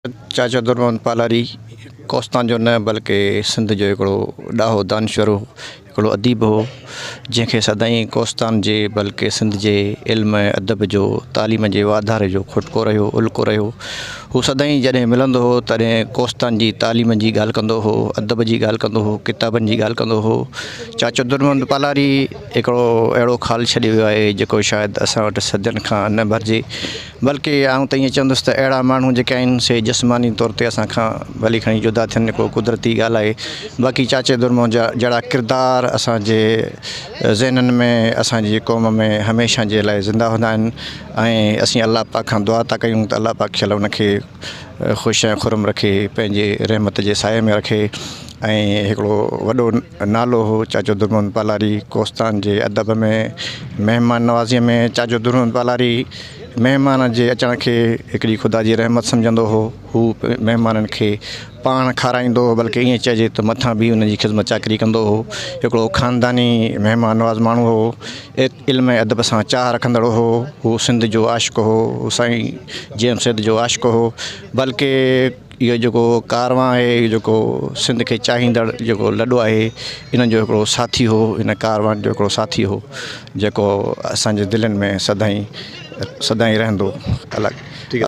چاچا درمحمد پالاري ڪوستان جو نه بلڪه سنڌ جو هڪڙو ڏاهو دانشور هو هڪڙو اديب هو جنهن کي سدائين ڪوستان جي بلڪه سنڌ جي علم ۽ ادب جو تعليم جي واڌاري جو کٽڪو رهيو الڪو رهيو هو سدائين جڏهن ملندو هو تڏهن ڪوستان جي تعليم جي ڳالهه ڪندو هو ادب جي ڳالهه ڪندو هو ڪتابن جي ڳالهه ڪندو هو چاچو درمحمد پالاري هڪڙو اهڙو خال ڇڏي ويو آهي جيڪو شايد اسان وٽ صدين کان نه ڀرجي بلڪه آئون ته ائين چوندس ته اهڙا ماڻهو جيڪي آهن سي جسماني طور تي اسان کان ڀلي کڻي جدا ٿين ڪو قدرتي ڳالهه آهي باقي چاچي درمو جا جهڙا ڪردار اسان جي ذهنن ۾ اسان جي قوم ۾ هميشه جي لاء زنده هوندا آهن ۽ اسين الله پاڪ کان دعا ٿا ڪيون ته الله پاڪ شل ان کي خوش ۽ خرم رکي پنهنجي رحمت جي سائي ۾ رکي ۽ هڪڙو وڏو نالو هو چاچو درمحمد پالاري ڪوستان جي ادب ۾ مهمان نوازيء ۾ چاچو درمحمد پالاري مهمان جي اچڻ کي هڪڙي خدا جي رحمت سمجهندو هو هو مهمانن کي پاڻ کارائيندو هو بلڪه ائين چئجي ته مٿان به انهن جي خدمت چاڪري ڪندو هو هڪڙو خانداني مهمان نواز ماڻهو هو علم ۽ ادب سان چاهه رکندڙ هو هو سنڌ جو عاشق هو هو سائين جي ايم سيد جو عاشق هو بلڪه اهو جيڪو ڪاروان آهي اهو جيڪو سنڌ کي چاهيندڙ جيڪو لڏو آهي ان جو هڪڙو ساٿي هو ان ڪاروان جو هڪڙو ساٿي هو جيڪو اسان جي دلين ۾ سدائين سدائين رهندو الڳ.